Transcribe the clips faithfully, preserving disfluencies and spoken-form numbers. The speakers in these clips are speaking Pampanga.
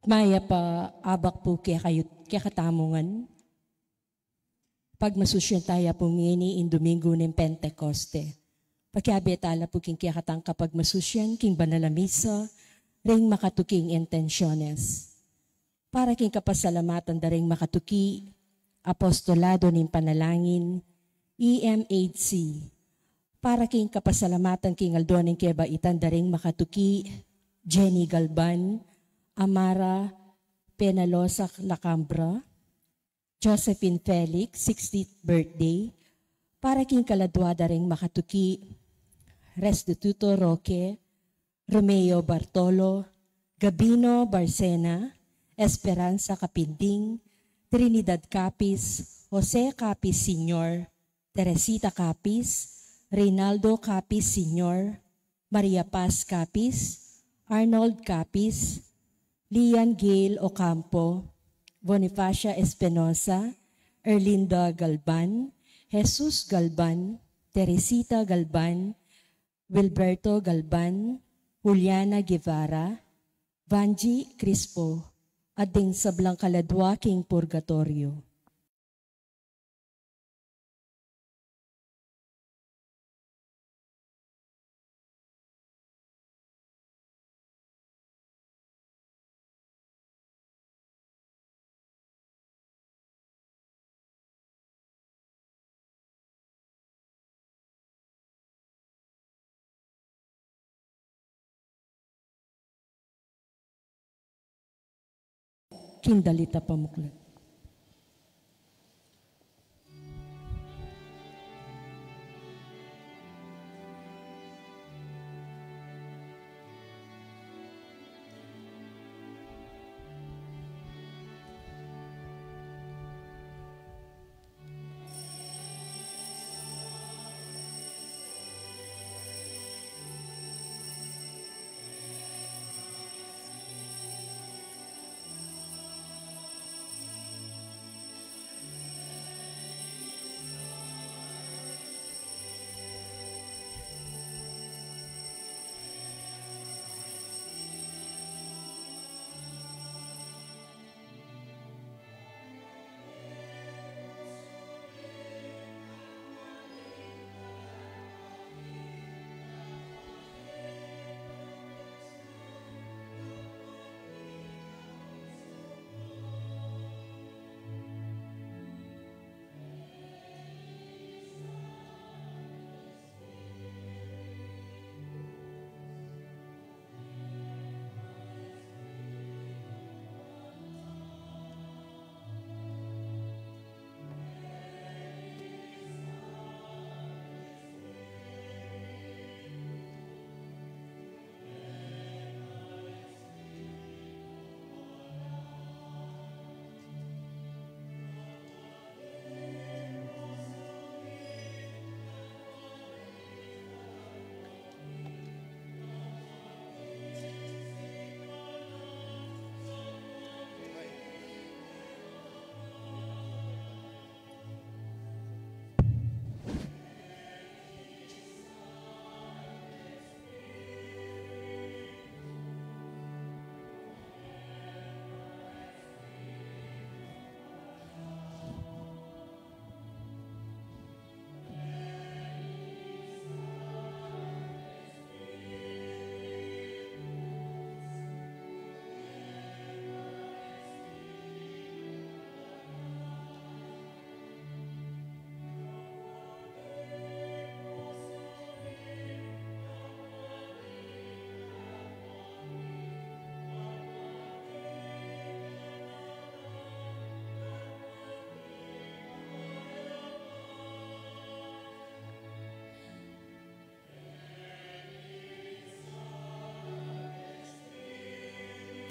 Mayap a abak pu kekayu, kekatamu ngan. Pagmasusyan taya pu ngeni ing Domingo ning Pentekoste. Pakiabe tala pu king kekatang kapagmasusyan king banal a misa, ring makatuking intensyones. Para king kapasalamatan da ring makatuki, Apostolado ning Panalangin, E M H C. Para king kapasalamatan king aldo ning kebaitan da ring makatuki, Jenny Galban, Amara Penalosa Lacambra, Josephine Felix, sixtieth birthday. Para king kaladua da ring makatuki, Restituto Roque, Romeo Bartolo, Gabino Barcena, Esperanza Capinding, Trinidad Capis, Jose Capis Senior, Teresita Capis, Reynaldo Capis Senior, Maria Paz Capis, Arnold Capis, Lian Gail Ocampo, Bonifacia Espinosa, Erlinda Galban, Jesus Galban, Teresita Galban, Wilberto Galban, Juliana Guevara, Vanji Crispo, at ding sablang kaladua king purgatoryo. King dalit a pamuklat.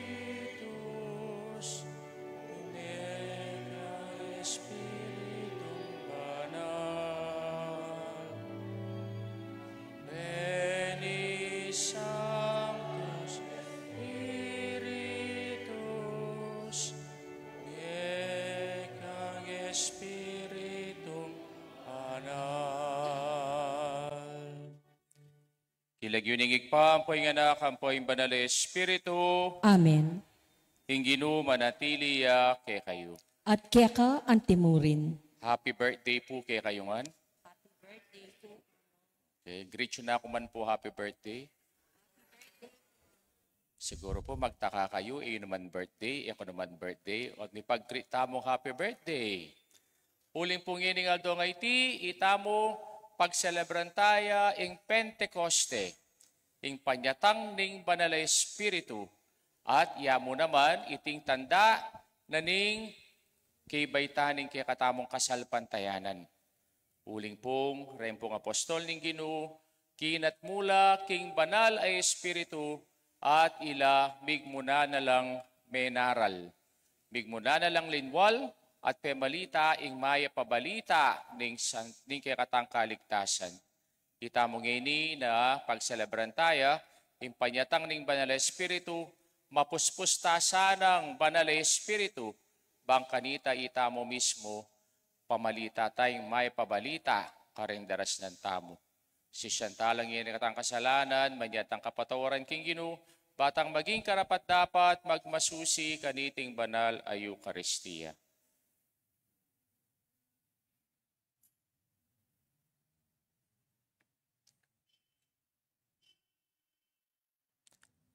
Spiritus, neka Spiritum Banal, veni Sanctus Spiritus, neka Spiritum Banal. King lagyu ning Ibpa, ampo ing Anak, ampo ing Banal a Espiritu. Amen. Ing Ginu manatili ya kekayu. At keka antimurin. Happy birthday pu kekayu ngan. Okay, greet yu na ku man pu, happy birthday. Siguru pu magtaka kayu, e yu naman birthday, e ku naman birthday, o ni pag-greet tamung happy birthday. Uling pu ngening aldo a iti, itamu pagselebran taya ing Pentecoste, ing panyatang ning Banal a Espiritu, at ya mu naman iting tanda na ning kibaitan ning kekatamung kasalpantayanan. Uling pung reng pung apostol ning Ginu, kinatmu la king Banal a Espiritu, at ila migmuna na lang menaral, migmuna na lang linwal, at pemalita ing mayap a balita ning san-, ning kekatang kaligtasan. Itamu ngeni na pagselebran taya ing panyatang ning Banal a Espiritu, mapuspus ta sanang Banal a Espiritu, bang kanita itamu mismu pamalita taya ing mayap a balita kareng darasnan tamu. Sisian tala ngeni katang kasalanan, manyatang kapatawaran king Ginu, ba tang maging karapat-dapat magmasusi kaniting banal a Eukaristia.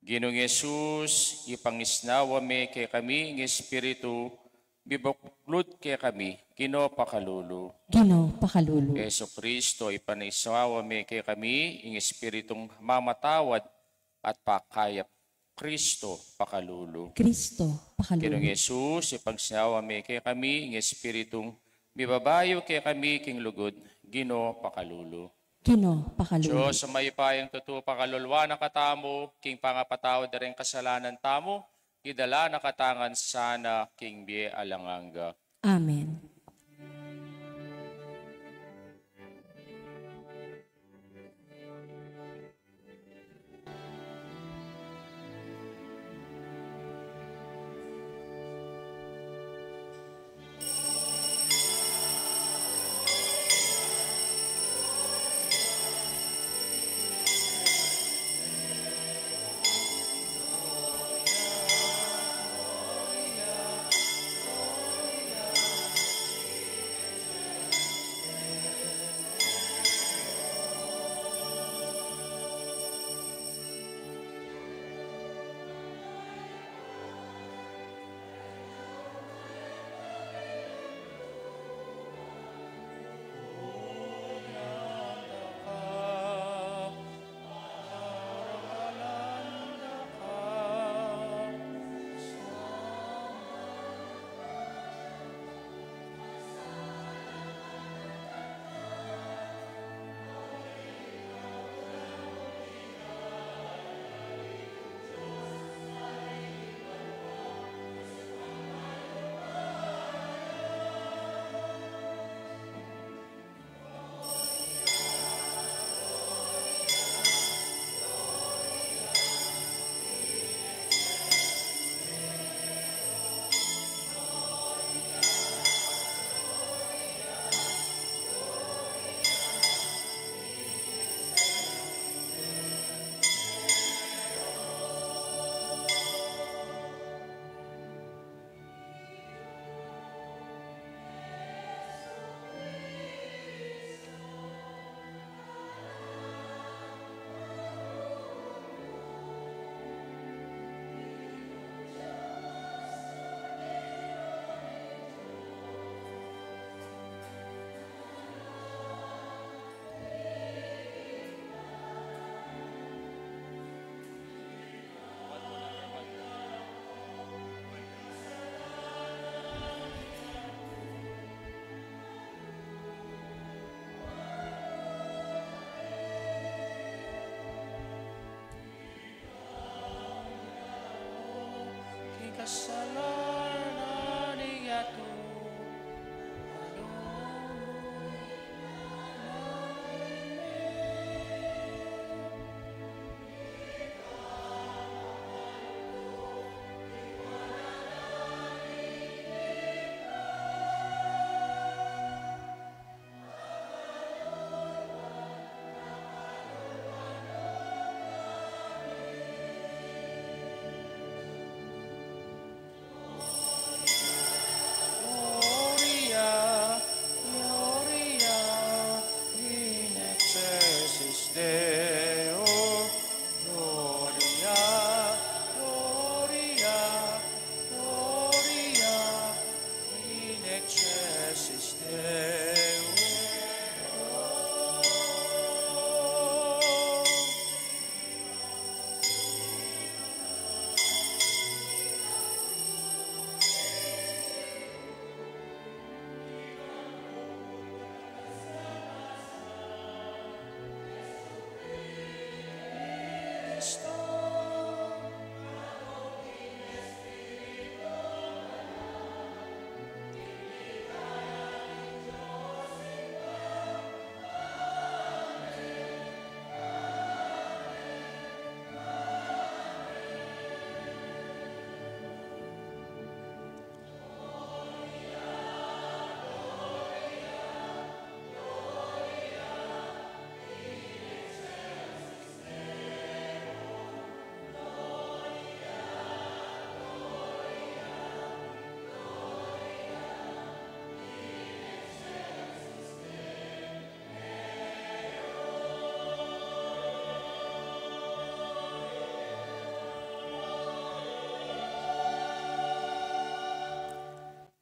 Ginung Jesus, ipangisnawa me kekami ing Espiritu, mibuklud kekami, Ginu pakalulu. Ginu pakalulu. Jesucristo, ipangisnawa me kekami ing Espiritung mamatawad at pakayap, Cristo pakalulu. Cristo pakalulu. Ginung Jesus, ipangisnawa me kekami ing Espiritung mibabayu kekami king lugud, Ginu pakalulu. Ginu pakalulu. Dios a mayupayang tutu, pakaluluan na katamu king pangapatawad da ring kasalanan tamu, idala na katamu ngan sana king bie alang angga. Amen. King kasalanan ning yatu.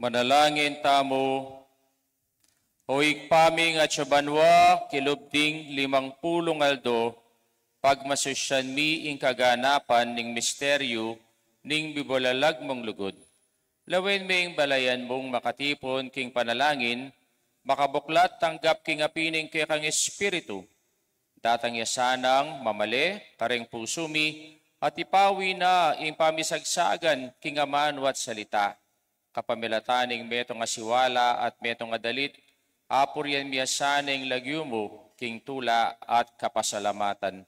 Manalangin tamu. O Ibpa mi, atsu ka banua, kilub ding limang pulung aldo, pagmasusyan mi ing kaganapan ning misteryu ning bibulalag mung lugud. Lawen me ing balayan mung makatipun king panalangin, makabuklat tanggap king api ning kekang Espiritu. Datang ya sanang mamale karing pusu mi, at ipawi na ing pamisagsagan king amanu at salita. Kapamilatan ning metung a siwala at metung a dalit, apurian mi ya sana ing lagyu mu king tula at kapasalamatan.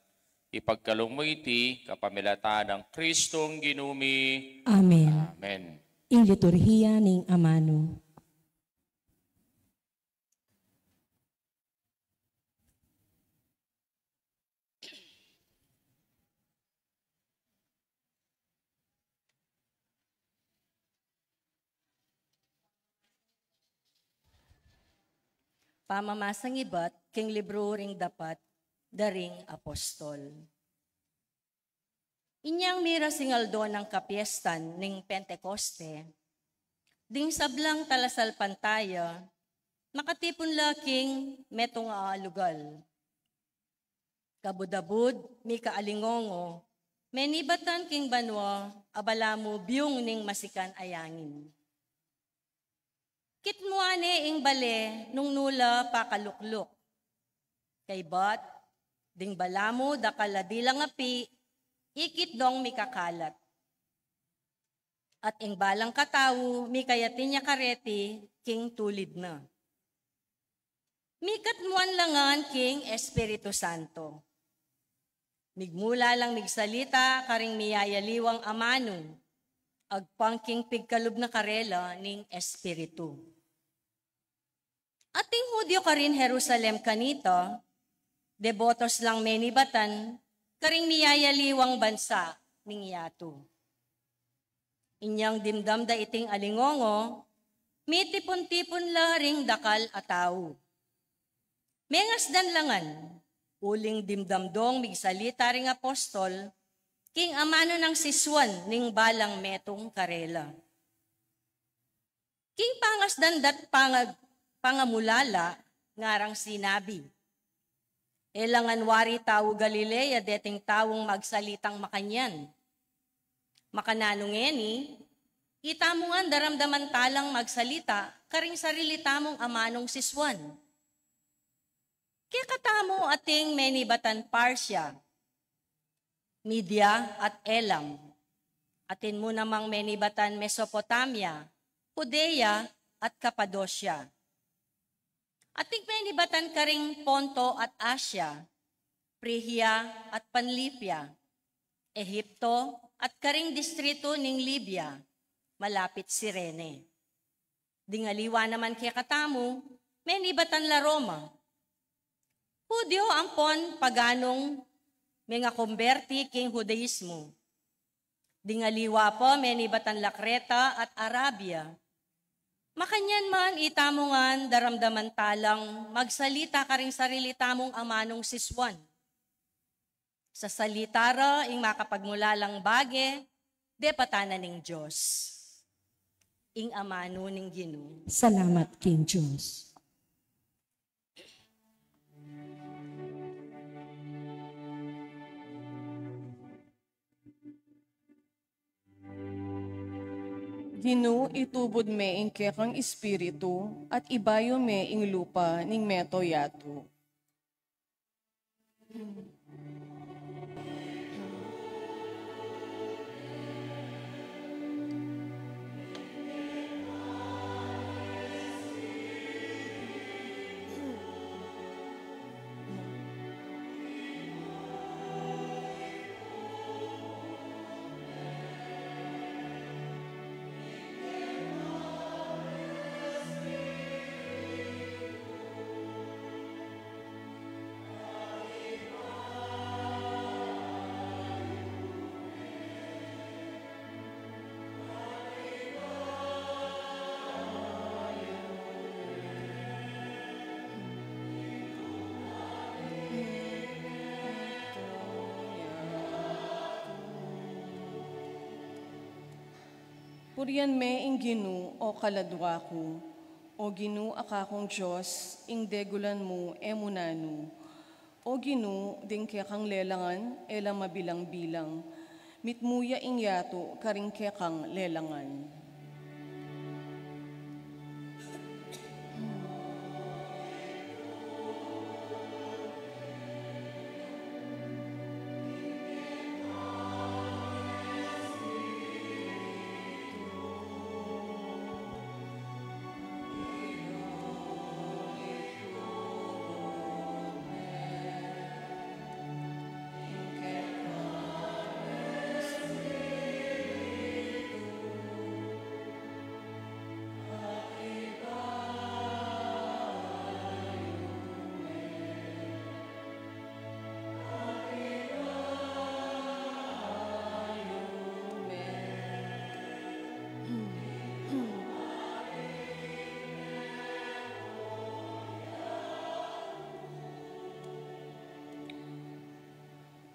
Ipagkalub mu iti kapamilatan nang Kristong Ginu mi. Amen. Amen. Ing liturhiya ning amanu. Pamamasang ibat king libru ring Dapat da ring Apostol. Inyang miras ing aldo nang kapiestan ning Pentekoste, ding sablang talasalpantaya makatipun la king metung a lugal. Kabud-abud, mika alingongo, menibatan king banua a balamu biung ning masikan a yangin. Kitmuan ne ing bale nung nu la pakalukluk. Kaybat, ding balamu dakal a dilang api, ikit dong mikakalat. At ing balang katau, mikayatin ya kareti king tulid na. Mikatmuan la ngan king Espiritu Santo. Migmula lang migsalita karing miyayaliwang amanu, agpang king pigkalub na karela ning Espiritu. Ating Judio karin Jerusalem kanita, debotos lang menibatan karing miyayaliwang bansa ning yatu. Inyang dimdam da iting alingongo, mitipun-tipun la ring dakal a tau. Mengasdan la ngan, uling dimdam dong migsalita ring apostol king amanu nang sisuan ning balang metung karela. King pangasdan da't pangag-, pangamulala, ngarang sinabi, "E la ngan wari tau Galilea deting taung magsalitang makanyan. Makananu ngeni, itamu ngan daramdaman talang magsalita karing sarili tamung amanung sisuan? Kekatamu ating menibatan Partia, Media at Elam. Atin mu namang menibatan Mesopotamia, Judea at Kapadosia. Ating menibatan karing Ponto at Asia, Phrygia at Panfilia, Egipto at karing distritu ning Libya, malapit Cirene. Ding aliwa naman kekatamu, menibatan la Roma. Judio ampon paganung mengakumberti king Judaismo. Ding aliwa pa, menibatan la Kreta at Arabia. Makanyan man, itamu ngan daramdaman talang magsalita karing sarili tamung amanung sisuan. Sasalita ra ing makapagmulalang bage depatan na ning Dios." Ing amanu ning Ginu. Salamat king Dios. Ginu, itubud me ing kekang Espiritu, at ibayu me ing lupa ning meto yatu. Purian me ing Ginu, o kaladwa ku. O Ginu, a kakung Dios, ing degulan mu e mu nanu. O Ginu, ding kekang lelangan e la mabilang-bilang. Mitmu ya ing yatu karing kekang lelangan.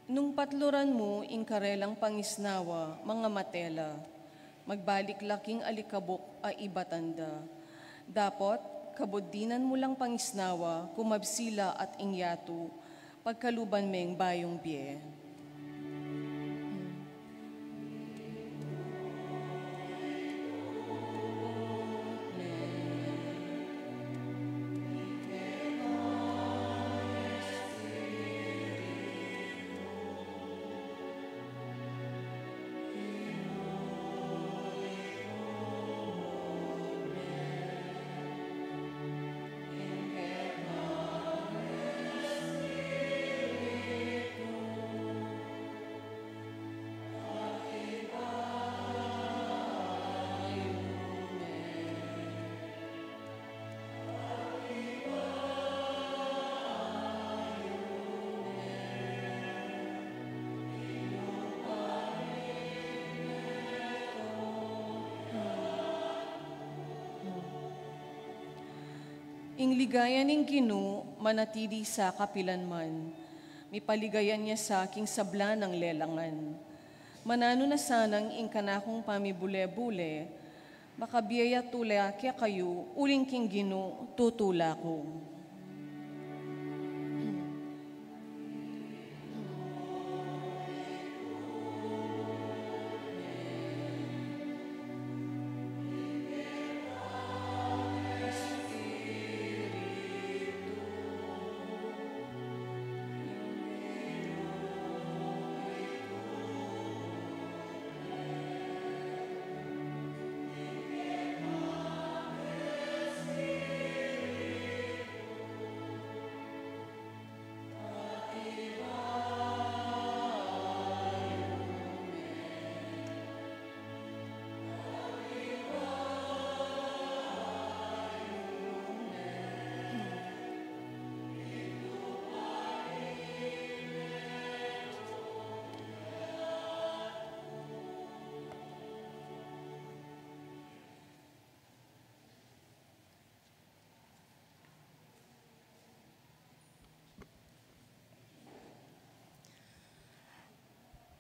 Nung patluran mu ing karelang pangisnawa, mangamate la, magbalik la king alikabuk a ibatan da. Dapot, kabuddinan mu lang pangisnawa, kumabsi la at ing yatu, pagkaluban meng bayung bie. Ing ligaya ning Ginu manatili sa kapilanman. Mipaligayan ya sa king sabla nang lelangan. Mananu na sanang ing kanakung pamibule-bule, makabie ya tula kekayu, uling king Ginu tutula ku.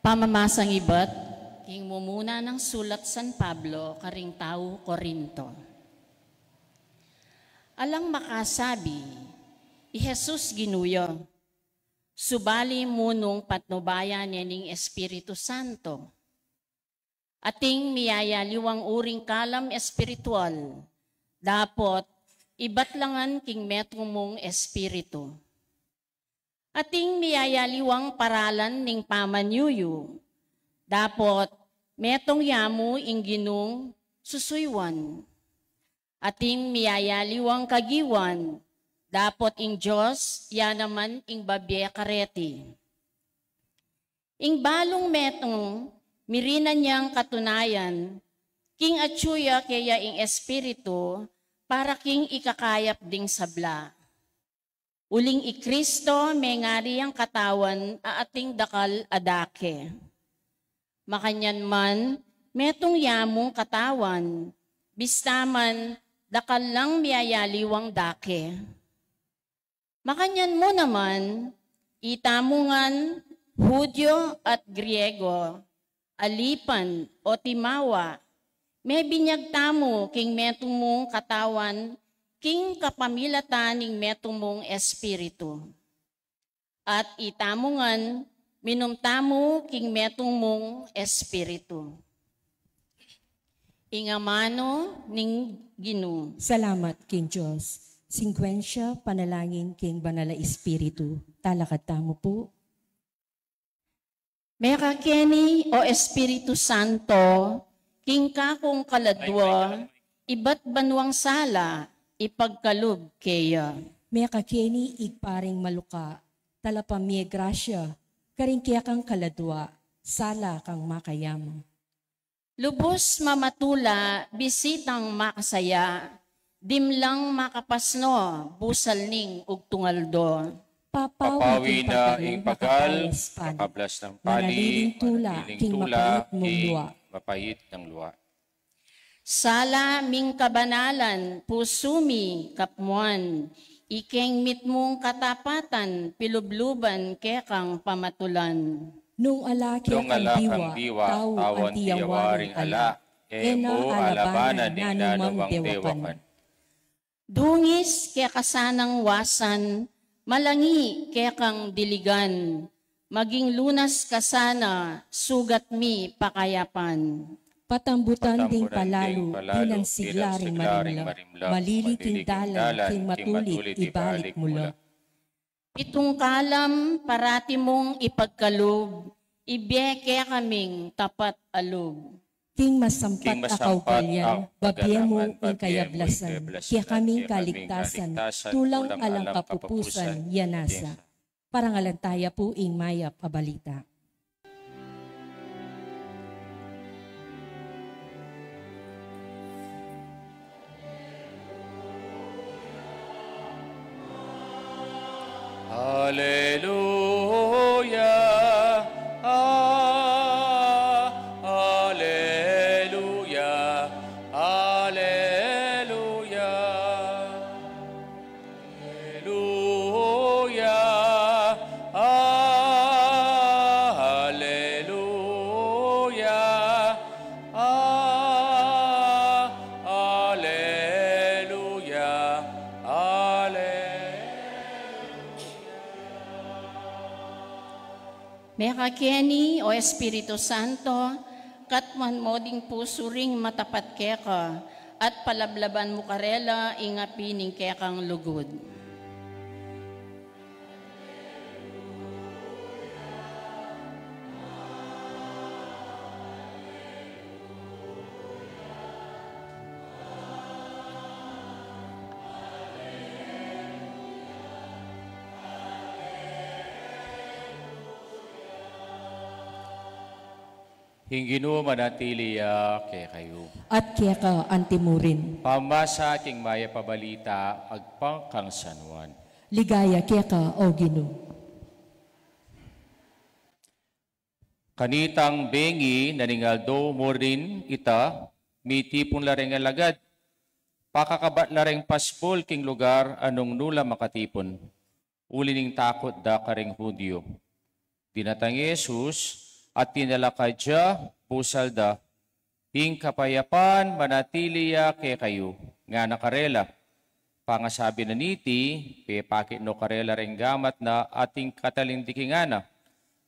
Pamamasang ibat king mumuna nang sulat San Pablo karing tau Corinto. Alang makasabi, i Jesus Ginu ya, subali mu nung patnubayan ne ning Espiritu Santo. Ating miyayaliwang uring kalam espiritual, dapot ibat la ngan king metung mung espiritu. Ating miyayaliwang paralan ning pamanyuyu, dapot metung ya mu ing Ginung susuyuan. Ating miyayaliwang kagiwan, dapot ing Dios ya naman ing babie kareti. Ing balung metung, mirinan yang katunayan, king atyu ya keya ing Espiritu, para king ikakayap ding sabla. Uling i Kristo mengari yang katawan a ating dakal a dake. Makanyan man, metung ya mung katawan, bista man dakal lang miyayaliwang dake. Makanyan mu naman, itamu ngan Hudyo at Griego, alipan o timawa, Mebinyag tamu king metung mung katawan king kapamilatan ning metung mung Espiritu. At itamu ngan, minum tamu king metung mung Espiritu. Ing amanu ning Ginu. Salamat king Dios. Singkwensya, panalangin king Banal a Espiritu. Talakad tamu pu. Mekakeni, O Espiritu Santo, king kakung kaladua, ibat banuang sala, ipagkalub keya. Mekakeni, Ibpa ring maluka, talapamie grasya, karing kekang kaladua, sala kang makayama. Lubus mamatula, bisitang makasaya, dimlang makapasno, busal ning ugtung aldo. Papawi na ing pagal, makablas nang pali, manatili king tula, king mapait mung lua. Mapait nang lua. Sala ming kabanalan, pusu mi kapmuan, ikeng mitmung katapatan, pilubluban kekang pamatulan. Nung ala kekang diwa, tau anti yawaring ala, e mu alabanan ing nanumang dewakan. Dungis keka sanang wasan, malangi kekang diligan, maging lunas ka sana, sugat mi pakayapan. Patambutan ding palalu, dinang sigla ring marimla, malili king dalan, king matulid ibalik mu la. Pitung kalam parati mung ipagkalub, ibie kekaming tapat a lub. King masampat a kaugalian, babie mu ing kayablasan, kekaming kaligtasan, tulang alang kapupusan, ya nasa. Parangalan taya pu ing mayap a balita. Aleluya, ah, aleluya, aleluya. Aleluya, ah, aleluya, ah, aleluya, aleluya. Mekakeni, O Espiritu Santo, katmuan mu ding pusu ring matapat keka, at palablaban mu karela ing api ning kekang lugud. Ing Ginu manatili ya kekayu. At keka antimurin. Pamasa king mayap a balita agpang kang San Juan. Ligaya keka, O Ginu. Kanitang bengi na ning aldo murin ita, mitipun la ring alagad. Pakakabat la ring pasbul king lugar a nung nu la makatipun, uli ning takut da karing Judio. Dinatang i Jesus at tinalakad ya, busal da, "Ing kapayapan manatili ya kekayu," ngana karela. Pangasabi na niti, pepakit no karela ring gamat na at ing katalindiki ngana.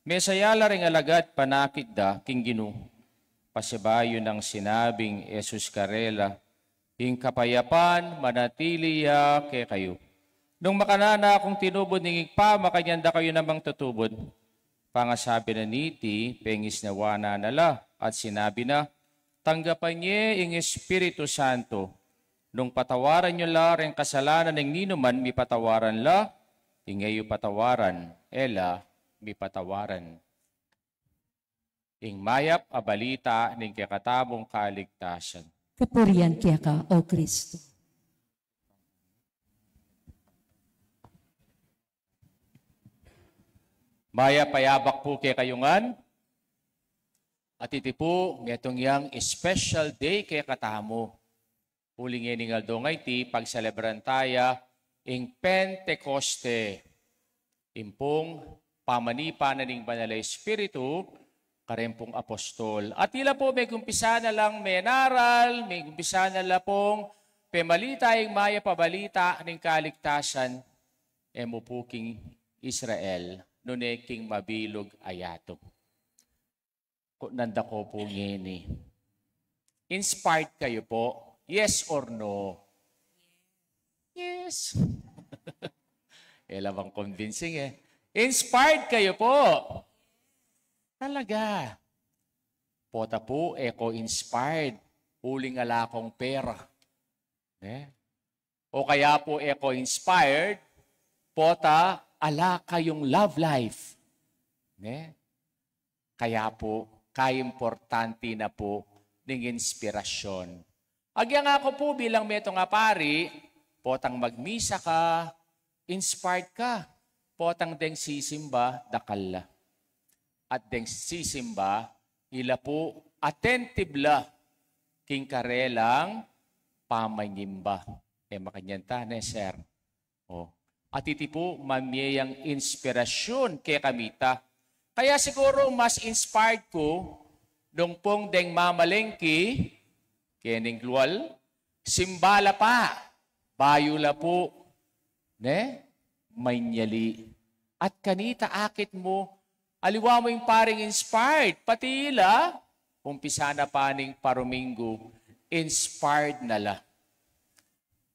Mesaya la ring alagad panakit da king Ginu. Pasibayu nang sinabing Jesus karela, "Ing kapayapan manatili ya kekayu. Nung makananu kung tinubud ning Ibpa, makanyan da kayu namang tutubud." Pangasabi na niti, pengisnawan na la at sinabi na, "Tanggapan ye ing Espiritu Santo. Nung patawaran yu la ring kasalanan ning ninuman, mipatawaran la, ing e yu patawaran, e la mipatawaran." Ing mayap a balita ning kekatamung kaligtasan. Kapurian keka, O Kristu. Mayap a yabak pu kekayu ngan. At iti pu, metung yang special day kekatamu. Uling e ning aldo nga iti, pagselebran taya ing Pentecoste. Impung pamanipa na ning Banal a Espiritu kareng pung apostol. At ila pu, megumpisa na lang menaral, megumpisa na la pung pemalita ing mayap a balita ning kaligtasan, e mu pu king Israel, nune king mabilug a yatu. Kutnan da ko pu ngeni, inspired kayu pu? Yes or no? Yes. E la bang convincing e. Inspired kayu pu? Talaga. Pota pu, e ko inspired uling ala kong pera. Ne? O kaya pu, e ko inspired pota ala kayung love life. Ne? Kaya pu, kaimportante na pu ning inspirasyon. Agyan aku pu bilang metung a pari, potang magmisa ka, inspired ka. Potang deng sisimba, dakal la. At deng sisimba, ila pu, attentive la king karelang pamanyimba. E makanyan ta, ne, sir? O. At iti pu, mamie yang inspirasyon kekami ta. Kaya siguro mas inspired ku nung pung deng mamalengke, kening lual, simba la pa, bayu la pu, ne? Manyali. At kanita akit mu, aliwa mu ing paring inspired, pati ila, umpisa na pa ning paruminggu, inspired na la.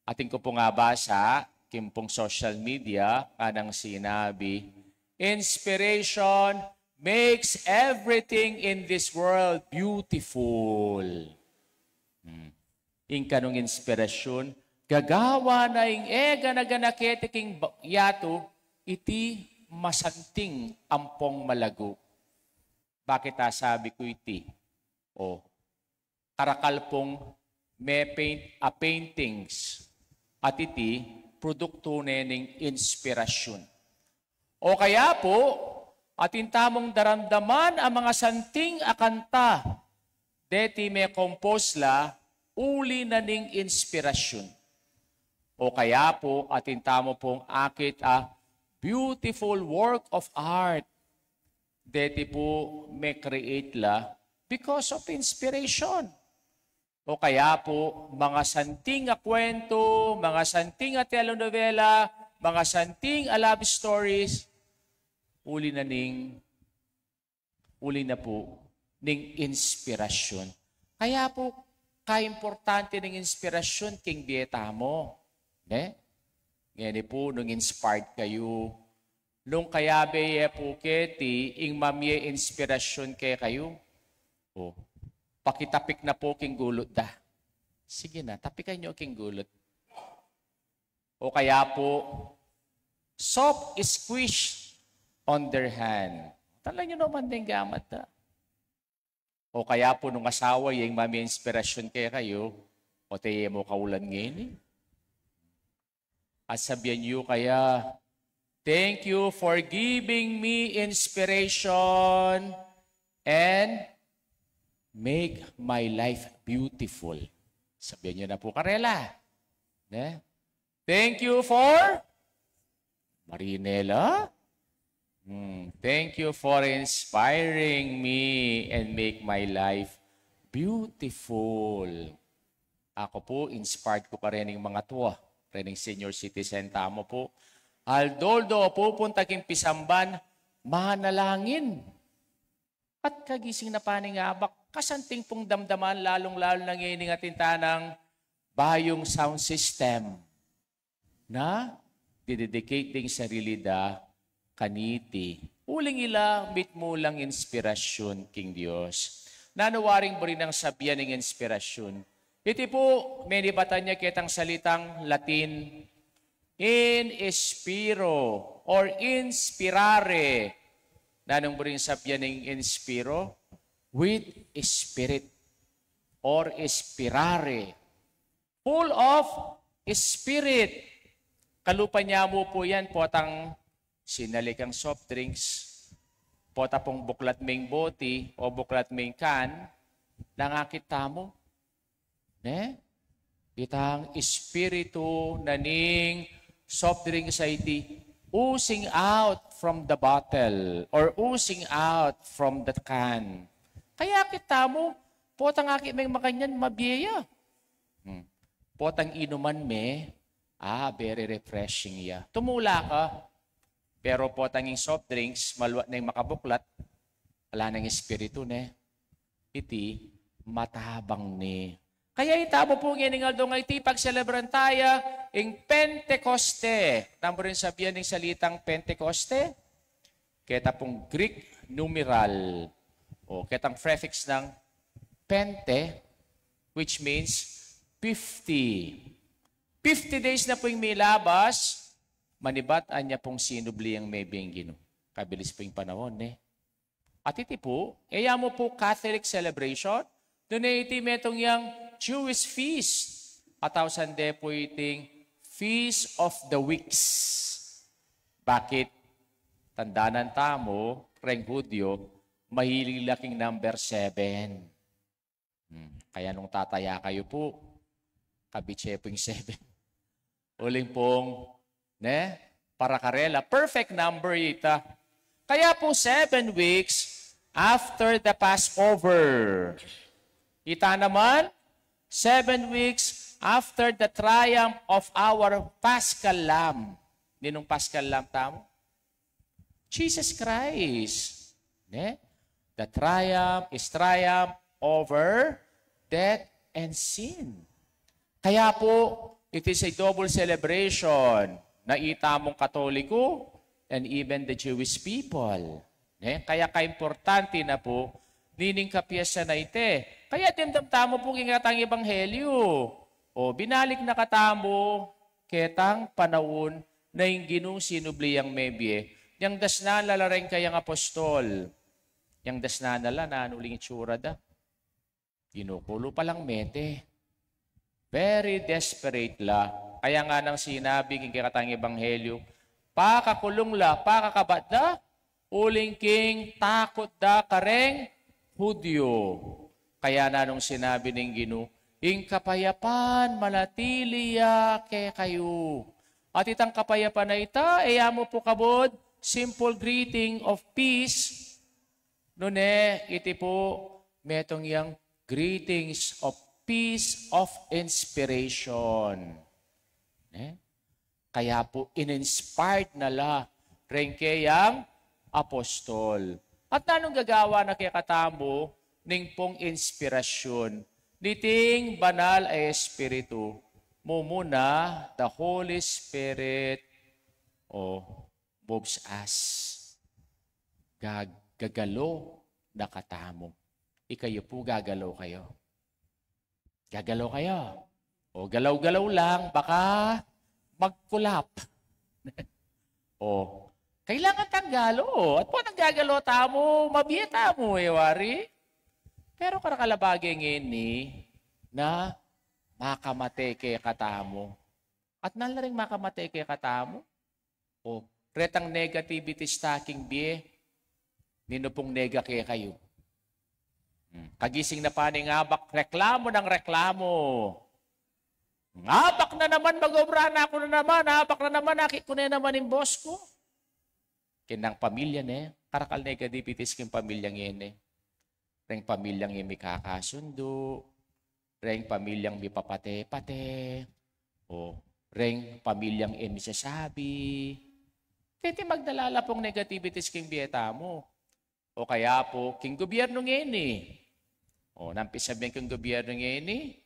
Atin ku pung abasa king pung social media, kanang sinabi, "Inspiration makes everything in this world beautiful." Hmm. Ing kanung inspirasyon, gagawan na ing e gana-gana keti king ba-, yatu, iti masanting ampong malagu. Bakit asabi ku iti? O, karakal pung me-paint a paintings, at iti produktu ne ning inspirasyon. O kaya pu, atin tamung daramdaman a mangasanting a kanta, deti me-compose la, uli na ning inspirasyon. O kaya pu, atin tamu pung akit a beautiful work of art, deti pu me-create la because of inspiration. O kaya pu, mangasanting a kwentu, mangasanting a telenovela, mangasanting a love stories, uli na ning, uli na pu ning inspirasyon. Kaya pu, kaimportante ning inspirasyon king bie tamu. Ne? Ngeni pu, nung inspired kayu, nung kayabe ye pu keti ing mamie inspirasyon kekayu, o, pakitapik na pu king gulut da. Sige na, tapikan yu king gulut. O kaya pu, soft squish on their hand. Talan yu naman ding gamat da. O kaya pu, nung asawa ye ing mamie inspirasyon kekayu, o, te ye mu kaulan ngeni. At sabian yu kaya, "Thank you for giving me inspiration and make my life beautiful." Sabian yu na pu karela. Ne? "Thank you for," marinela. Hmm, "thank you for inspiring me and make my life beautiful." Aku pu, inspired ku karening mangatua, karening senior citizen tamu pu. Aldo-aldo pupunta king pisamban, manalangin. At kagising na pa ning abak, kasanting pung damdaman, lalung-lalu na ngening atin tanang bayung sound system na didedicate ding sarili da kaniti. Uling ila mitmu lang inspirasyon king Dios. Nanu waring buri nang sabian ning inspirasyon? Iti pu, menibatan ya ketang salitang Latin, inspiro or inspirare. Nanung buring sabian ning inspiro? With spirit or inspirare. Full of spirit. Kalupa nya mu pu yan, potang sinali kang soft drinks, pota pung buklat ming boti o buklat ming can, nangakit tamu. Ne? Itang espiritu na ning soft drinks a iti, oozing out from the bottle or oozing out from the can. Kaya kita mu, potang aki meng makanyan, mabie ya. Hmm. Potang inuman me, ah, very refreshing ya. Tumula ka, pero potang ing soft drinks, maluat neng makabuklat, ala neng espiritu ne. Iti matabang ne. Kaya itamu pu ngening aldo ngeni, pagselebran taya ing Pentecoste. Tamu rin sabian ing salitang Pentecoste? Keta pung Greek numeral, o ketang prefix nang pente, which means fifty. Fifty days na pu ing milabas, manibat anya pung sinubli yang mebie ing Ginu. Kabilis pu ing panaun, ne? At iti pu, e ya mu pu Catholic celebration, nune iti metung yang Jewish feast. At ausan de pu iting Feast of the Weeks. Bakit? Tandanan tamu, reng Hudyo, mahilig la king number seven. Hmm, kaya nung tataya kayu pu, kabitse pu ing seven. Uling pung, ne? Para karela, perfect number ita. Kaya pu seven weeks after the Passover. Ita naman, seven weeks after the triumph of our Paschal Lamb. Ninung Paschal Lamb tamu? Jesus Christ. Ne? The triumph is triumph over death and sin. Kaya pu, it is a double celebration na itamung Katoliko and even the Jewish people. Ne? Kaya kaimportante na pu nining kapiesta na iti. Kaya dimdam tamu pu king ketang ebanghelyo. O, binalik na katamu ketang panaun na ing Ginu sinubli yang mebie, yang dasnan la la reng kayang apostol. Yang dasnan la, nanu uli ing itsura da? Ginukulu pa lang mete. Very desperate la. Kaya nga nang sinabi king kekatang ebanghelyo, pakakulung la, pakakabat da, uling king takut da kareng Hudyo. Kaya nanung sinabi ning Ginu, ing kapayapan manatili ya kekayu. At itang kapayapan a ita, e ya mu pu kabud simple greeting of peace. Nune, iti pu, metung yang greetings of peace of inspiration. Ne? Kaya pu, in-inspired na la reng keyang apostol. At nanung gagawan na kekatamu ning pung inspirasyon niting Banal a Espiritu? Mumuna, the Holy Spirit, o, moves us. Gag-, gagalo na katamu. Ikayu pu, gagalo kayu? Gagalo kayu? O, galaw-galaw lang, baka magkulap. O, kailangan tang galo. At potang gagalo tamu, mabie tamu, e wari. Pero karakal a bage ngeni na makamate kekatamu. At nanu la ring makamate kekatamu? O, retang negativities ta king bie, ninu pung nega kekayu? Hmm. Kagising na pa ning abak, reklamu nang reklamu. Abak na naman, mag-obra na ku na naman, abak na naman, akit ku na naman ing boss ku. King pamilya ne, karakal negativities king pamilya ngeni. Reng pamilyang e mikakasundu, reng pamilyang mipapate-pate, o reng pamilyang e misasabi. Keti magdala la pung negativities king bie tamu. O kaya pu, king gobyernu ngeni. O, nanu pin sabyan king gobyernu ngeni?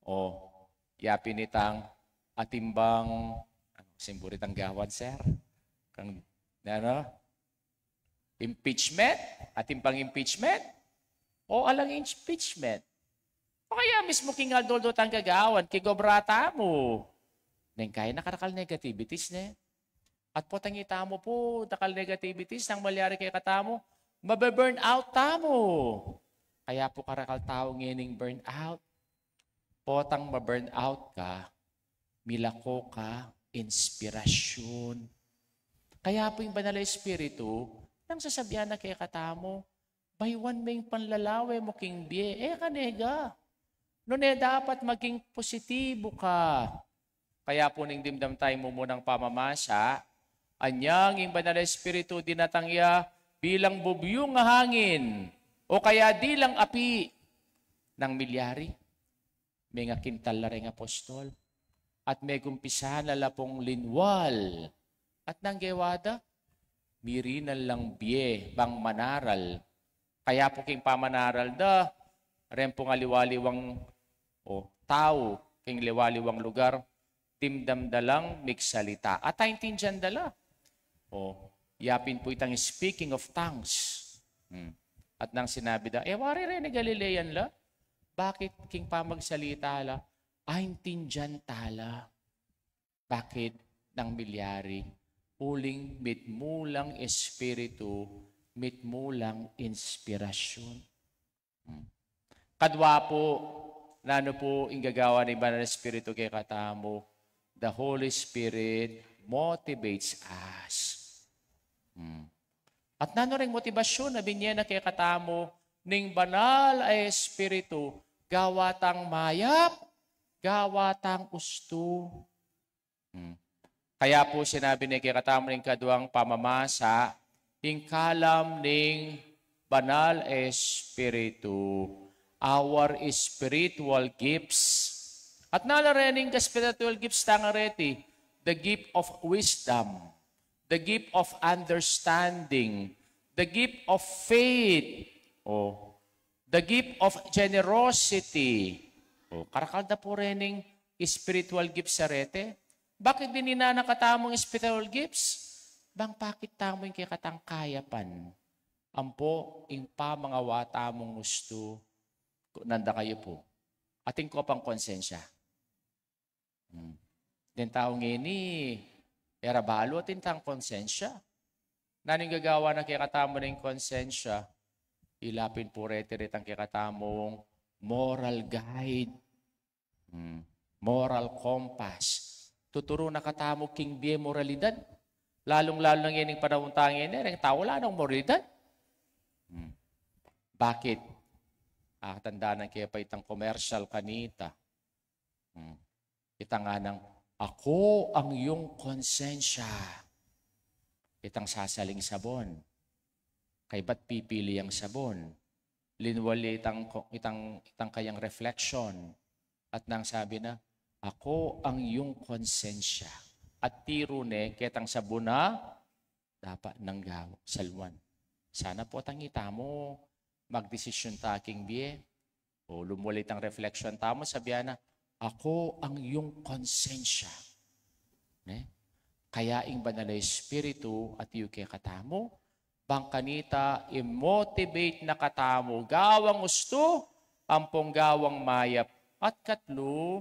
O, yapin itang atin bang, ano, simburi tang gawan, sir? Kang, ano? Impeachment? Atin bang impeachment? O alang impeachment? O kaya mismu king aldo-aldo tang gagawan, king obra tamu. Neng kaya na karakal negativities, ne? At potang itamu pu, dakal negativities nang malyari kekatamu, mabe-burn out tamu. Kaya pu karakal tau ngening burn out. Potang ma-burn out ka, milako ka inspirasyon. Kaya pu ing Banal a Espiritu, nanu ing sasabian na kekatamu, bayuan me ing panlalawe mu king bie, e ka nega. Nune dapat maging positibo ka. Kaya pu ning dimdam taya ing mumunang pamamasa, Anyang ing Banal a Espiritu dinatang ya bilang bubyu a hangin, o kaya dilang api. Nanu ing milyari? Mengakintal la reng apostol. At megumpisa na la pung linwal. At nanu ing gewa da? Mirinan lang bie bang manaral. Kaya pu king pamanaral da, reng pung aliwa-liwang, o, tau, king liwa-liwang lugar, dimdam da lang migsalita. At aintindian da la. O, yapin pu itang speaking of tongues. Hmm. At nanu ing sinabi da, e, wari reng Galilean la, bakit king pamagsalita la, aintindian tala? Bakit? Nanu ing milyari? Uling mitmu lang Espiritu, mitmu lang inspirasyon. Hmm. Kadwa pu, nanu pu ing gagawan ning Banal a Espiritu kekatamu? The Holy Spirit motivates us. Hmm. At nanu reng motibasyon a binye na kekatamu ning Banal a Espiritu? Gawa tang mayap, gawa tang ustu. Hmm. Kaya pu sinabi ne kekatamu ning kaduang pamamasa, ing kalam ning Banal a Espiritu, our spiritual gifts. At nanu la rening spiritual gifts tang areti? The gift of wisdom, the gift of understanding, the gift of faith, o, the gift of generosity. O, karakal da pu rening spiritual gifts a reti. Bakit dinan na katamung spiritual gifts? Bang pakit tamu ing kekatang kayapan ampo ing pamangawa tamung ustu. Nanu da kayu pu? Atin ko pang konsensya. Hmm. Deng tau ngeni, e ra balu atin tang konsensya. Nanu ing gagawan na kekatamu ning konsensya? Ila pin pu reti retang kekatamung moral guide. Hmm. Moral compass. Tuturu na katamu king bie, moralidad. Lalung-lalu na ngening panaun tang ngeni, reng tau ala nang moralidad. Hmm. Bakit? Atandanan ke pa itang commercial kanita. Hmm. Itang nganang, "Ako ang iyong konsensya." Itang sasaling sabon. Kaybat pipili yang sabon. Linwal ya itang, itang, itang kayang reflection. At nanu ing sabi na, "Ako ang iyong konsensya." At tiru ne ketang sabon a dapat nang gawa, saluan. Sana pu atin tamu magdesisyon ta king bie. O, lumwal itang reflection tamu, sabian na, "Ako ang iyong konsensya." Ne? Kaya ing Banal a Espiritu atiu kekatamu, bang kanita i-motivate na katamu gawang ustu, ampong gawang mayap. At katlu,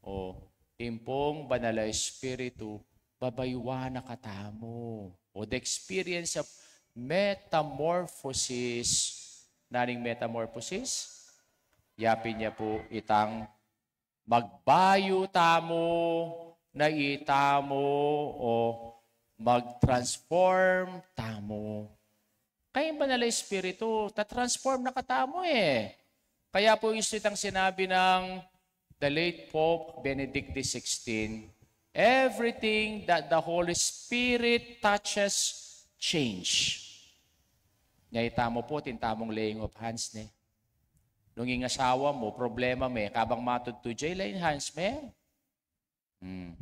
o, ing pung Banal a Espiritu, babayuan na katamu. O, the experience of metamorphosis. Nanu ing metamorphosis? Yapin ya pu itang magbayu tamu, na itamu, o mag-transform tamu. Kaya ing Banal a Espiritu, ta-transform na katamu e. Kaya pu, ito itang sinabi ng the late Pope Benedict the sixteenth, "Everything that the Holy Spirit touches, change." Nya itamu pu, atin tamung laying of hands ne. Nung ing asawa mu, problema me, kabang matudtud ya, i-lay hands me. Hmm.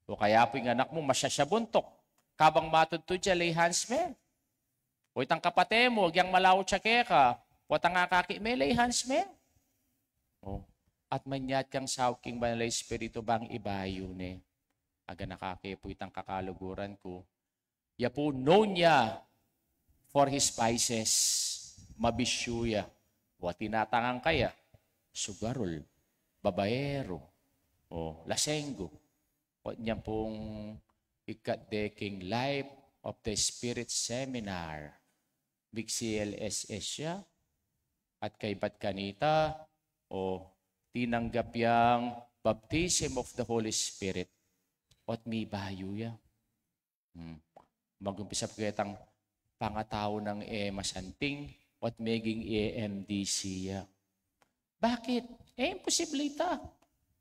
O kaya pu ing anak mu, masyasabuntuk. Kabang matudtud ya, i-lay hands me. O itang kapate mu, agyang malaut ya keka, potang akakit me, i-lay hands me. O, at manyat kang saut king Banal a Espiritu bang ibayu ne. Aganaka ke pu itang kakaluguran ku. Ya pu known ya for his vices. Mabisyu ya. Wa tinatangan kaya, sugarol, babaero, o lasenggo. O, nya pung ikat de king Life of the Spirit Seminar. Mig-C L S S ya. At kaybat kanita, o, tinanggap yang baptism of the Holy Spirit. At mibayu ya. Hmm. Mag-umpisa pu ketang pangatau nang e masanting, at meging A M D C ya. Bakit? E, imposible ita.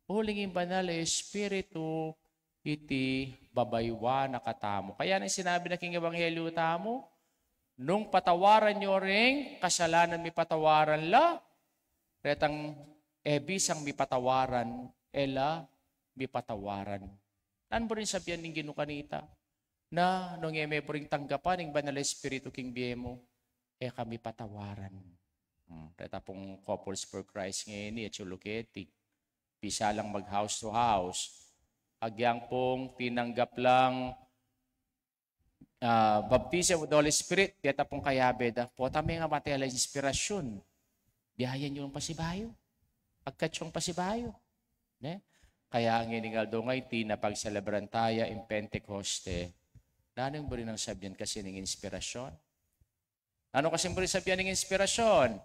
Uling ing Banal a Espiritu, iti babayuan na katamu. Kaya nang sinabi na king ebanghelyo tamu, nung patawaran yu ring kasalanan mi patawaran la, retang e bisang mi patawaran, e la mi patawaran. Nanu buring sabian ning Ginu kanita? Na nung e me buring tanggapan ing Banal a Espiritu king bie mu, e ka mi patawaran. Hmm. Reta pung Couples for Christ ngeni, e, chuluketi. Bisa lang mag house to house. Agyang pung tinanggap lang, ah, baptism with the Holy Spirit, deta pung kayabe da. Pota me nga matela inspirasyon. Biayan yu pasibayu. Agkat yung pasibayu. Ne? Kaya ngening aldo nga iti na pagselebran taya ing Pentecoste. Nanu ing buri nang sabian kasi ning inspirasyon? Nanu kasi ing buri sabian ning inspirasyon?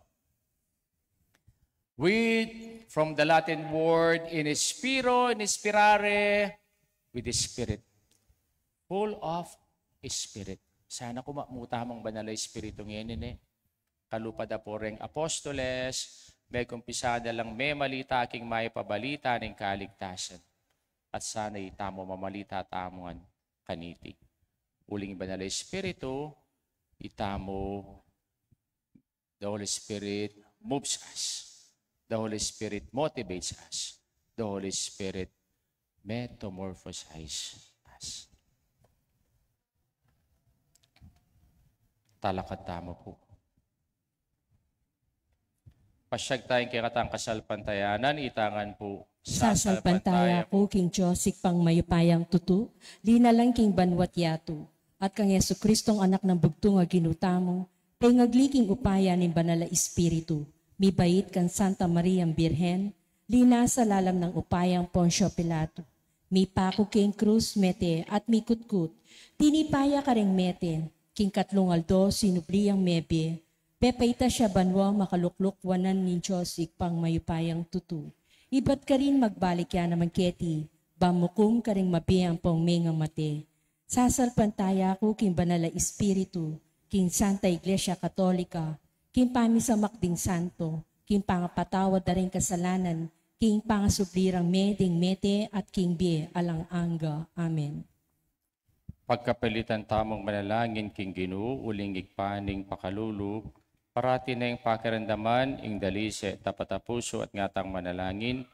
With, from the Latin word inspiro, inspirare, with the Spirit. Full of Spirit. Sana kumamu tamung Banal a Espiritu ngeni, ne? Kalupa da pu reng apostoles, megumpisa da lang memalita king mayap a balita ning kaligtasan. At sana itamu mamalita tamu ngan kaniti. Uling Banal a Espiritu, itamu, the Holy Spirit moves us. The Holy Spirit motivates us. The Holy Spirit metamorphosize us. Talakad tamu pu. Pasyag tayang kekatang kasalpantayanan, itangan pu. Sasalpantaya ku king Dios, Ibpang mayupayang tutu, linalang king banua't yatu, at kang Jesucristong Anak nang bugtung a Ginu tamu, pengagli king upaya ning Banal a Espiritu, mibait kang Santa Mariang Birhen, linasa lalam nang upayang Poncio Pilato, mipaku king krus, mete at mikutkut, tinipa ya karing mete, king katlung aldo sinubli yang mebie, pepaitas ya banua, makalukluk wanan ning Dios Ibpang mayupayang tutu. Ibat karin magbalik ya naman keti, ban mukum karing mabie ampong mengamate. Sasalpantaya ku king Banal a Espiritu, king Santa Iglesia Katolika, king pamisamak ding santo, king pangapatawad da ring kasalanan, king pangasubli rang me ding mete at king bie alang angga. Amen. Pagkapilitan tamung manalangin king Ginu, uling Ibpa ning pakalulu, parati neng pakiramdaman ing dalise tapat a pusu at ngatang manalangin,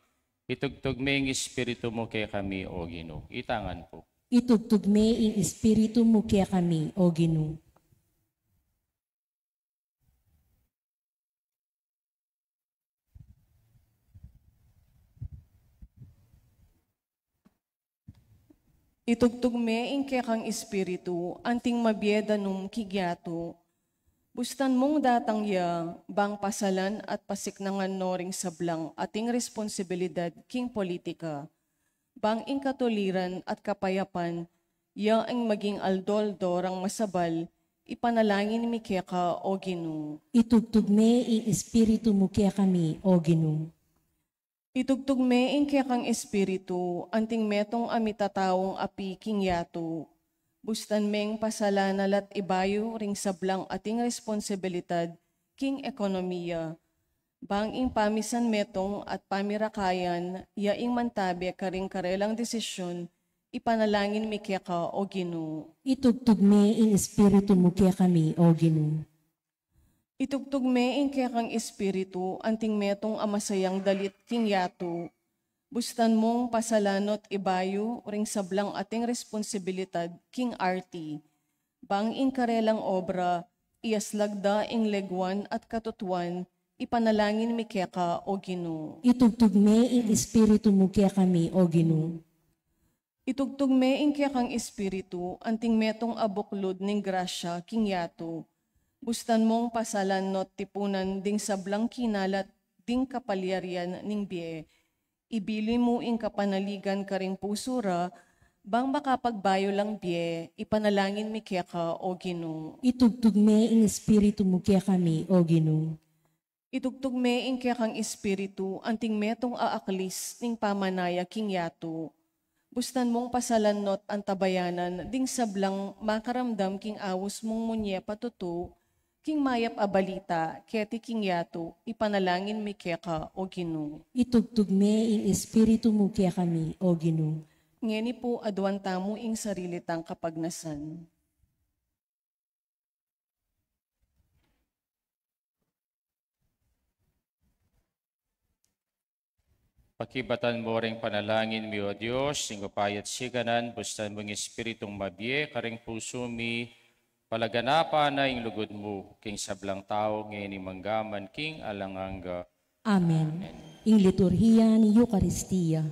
itugtug me ing Espiritu mu kekami, O Ginu. Itangan pu. Itugtug me ing Espiritu mu kekami, O Ginu. Itugtug me ing kekang Espiritu, anting mabie danum king yatu. Bustan mung datang ya, bang pasalan at pasiknangan no ring sablang ating responsibilidad king politika. Bang ing katuliran at kapayapan ya ing maging aldo-aldo rang masabal, ipanalangin mi keka, O Ginu. Itugtug me ing Espiritu mu kekami, O Ginu. Itugtug me ing kekang Espiritu, anting metung a mitataung api king yatu. Bustan meng pasalan na la't ibayu ring sablang ating responsibilidad king ekonomiya. Bang ing pamisan metung at pamirakayan ya ing mantabe karing karelang desisyun, ipanalangin mi keka, O Ginu. Itugtug me ing Espiritu mu kekami, O Ginu. Itugtug me ing kekang Espiritu, anting metung a masayang dalit king yatu. Bustan mung pasalan no't ibayu ring sablang ating responsibilidad king arti. Bang ing karelang obra, iaslag da ing leguan at katutuan, ipanalangin mi keka, O Ginu. Itugtug me ing Espiritu mu kekami, O Ginu. Itugtug me ing kekang Espiritu, anting metung a buklud ning grasya king yatu. Bustan mung pasalan no't tipunan ding sablang kinalat ding kapalyarian ning bie. Ibili mu ing kapanaligan karing pusu ra, bang makapagbayu lang bie, ipanalangin mi keka, O Ginu. Itugtug me ing Espiritu mu kekami, O Ginu. Itugtug me ing kekang Espiritu, anting metung a aklis ning pamanaya king yatu. Bustan mung pasalan no't antabayanan ding sablang makaramdam king aus mung munye patutu, king mayap a balita keti king yatu, ipanalangin mi keka, O Ginu. Itugtug me ing Espiritu mu kekami, O Ginu. Ngeni pu aduan tamu ing sarili tang kapagnasan. Pakibatan mu ring panalangin mi, O Dios, ing upaya at sikan, bustan mu ing Espiritung mabie karing pusu mi, palaganapa na ing lugud mu king sablang tau, ngeni mangga man king alang angga. Amen. Ing liturhiya ning Eukaristia.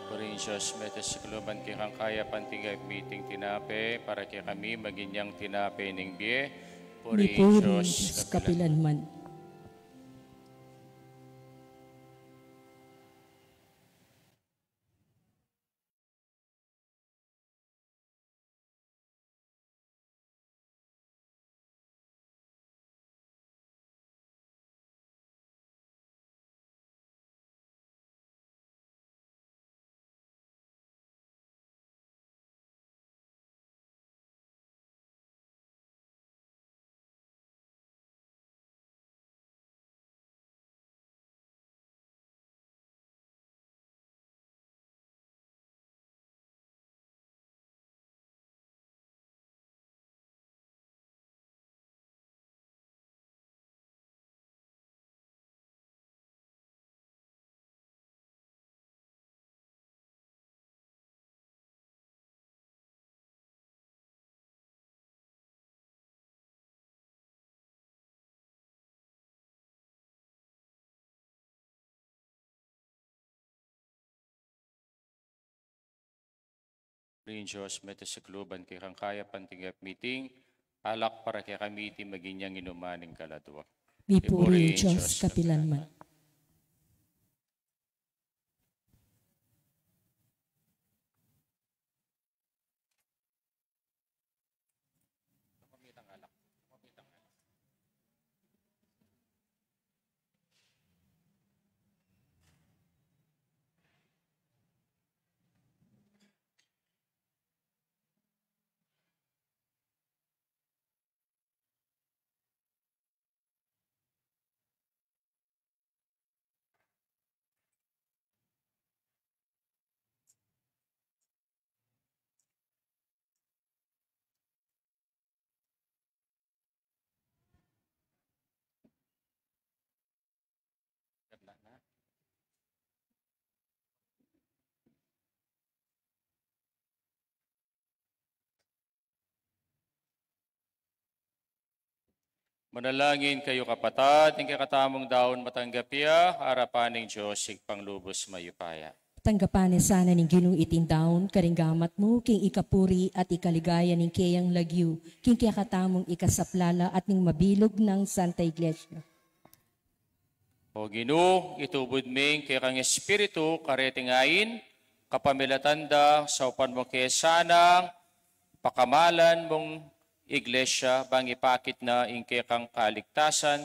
Purihin Dios, mete sa kaluban kekang kayapan, tinggap mi iting tinape, para kekami maging yang tinape ning bie. Purihin Dios, kapilan man. Purihin Dios, mete sa kaluban kekang kayapan, tinggap mi iting alak, para kekami iti maging yang inuman ning kaladua. Mipuri ing Dios kapilan man. Manalangin kayu, kapatad, ing kekatamung daun matanggap ya arapan ning Dios Ibpang lubus mayupaya. Tanggapan na sana ning Ginu iting daun karing gamat mu, king ikapuri at ikaligaya ning keyang lagyu, king kekatamung ikasaplala at ning mabilug nang Santa Iglesia. O Ginu, itubud me ing kekang Espiritu kareti ngeni, kapamilatan da, saupan mu ke sanang pakamalan mung Iglesia, bang ipakit na ing kekang kaligtasan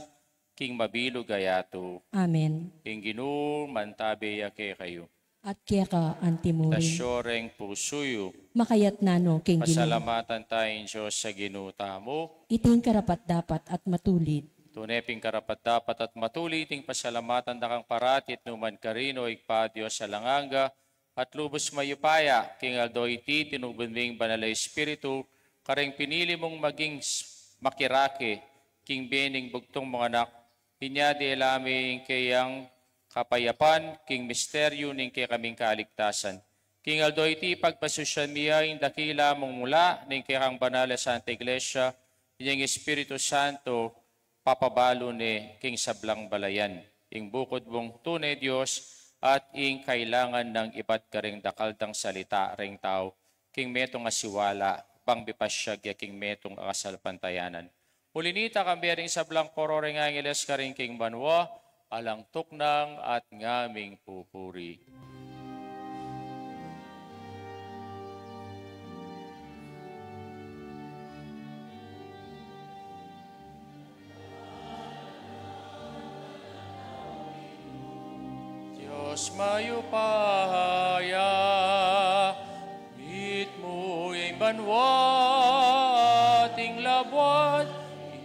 king mabilug a yatu. Amen. Ing Ginu mantabe ya kekayu. At keka antimurin. Itas yu reng pusu yu. Makayatna no king Ginu. Pasalamatan taya ing Dios a Ginu tamu. Iti ing karapat-dapat at matulid. Tune pin karapat-dapat at matulid ing pasalamatan da kang parati at nu man karin, o Ibpa, Dios alang angga at lubus mayupaya. King aldo iti, tinubud me ing Banal a Espiritu kareng pinili mung maging s-, makirake king bie ning bugtung mung anak. Inya dela me ing keyang kapayapan king misteryu ning kekaming kaligtasan. King aldo iti, pagpasusian mi ya ing dakila mung mula ning kekang banal a Santa Iglesia, inyang Espiritu Santo, papabalu ne king sablang balayan ing bukud mung tune Dios, at ing kailangan nang ibat karing dakal dang salita reng tau king metung a siwala, bang mipasyag ya king metung a kasalpantayanan. Uli nita, kambe ring sablang koro reng angeles karin king banua, alang tuknang at ngaming pupuri. Dios mayupaya, mitmu ing banua at ing labuad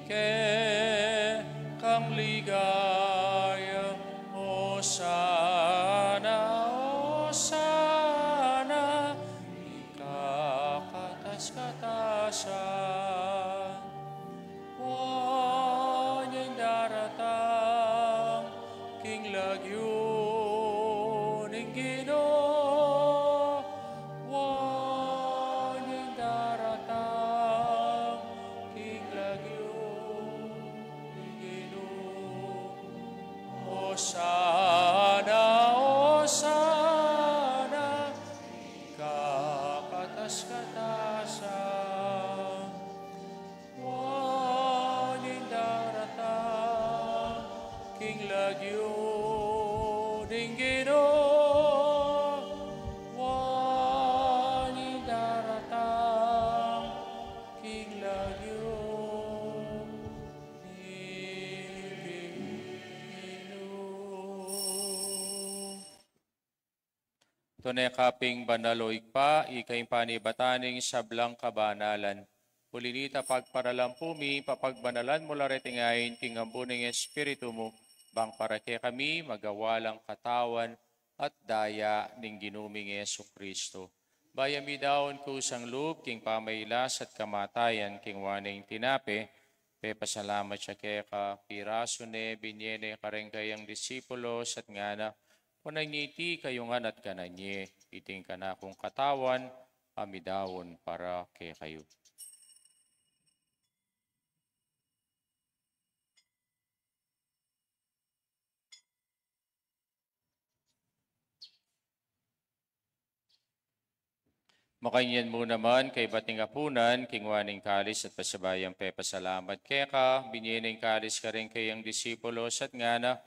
king kekang ligaya. Osana, Osana, ing kakatas-katasan. Wa nya ing daratang king lagyu ning Ginu. Wa nya ing daratang king lagyu ning Ginu. Osana, Osana, ing kakatas-katasan. Wa nya ing daratang king lagyu ning Ginu. Wa nya ing daratang king lagyu ning Ginu. Tune ka pin banal, o Ibpa, ika ing panibatan ning sablang kabanalan. Uli nita, pagparalampu mi, papagbanalan mu la reti ngeni king ambun ning Espiritu mu, bang para kekami magawa lang katawan at daya ning Ginu ming Jesucristo. Bayu ya midaun kusang lub king pamailas at kamatayan, kinua ne ing tinape, pepasalamat ya keka, pirasu ne, binye ne kareng kayang disipulos at ngana: Kunan ye iti kayu ngan at kanan ye, iti ing kanakung katawan a midaun para kekayu. Makanyan mu naman, kaybat ning apunan, kinua ne ing kalis at pasibayu yang pepasalamat keka, binye ne ing kalis kareng kayang disipulos at ngana: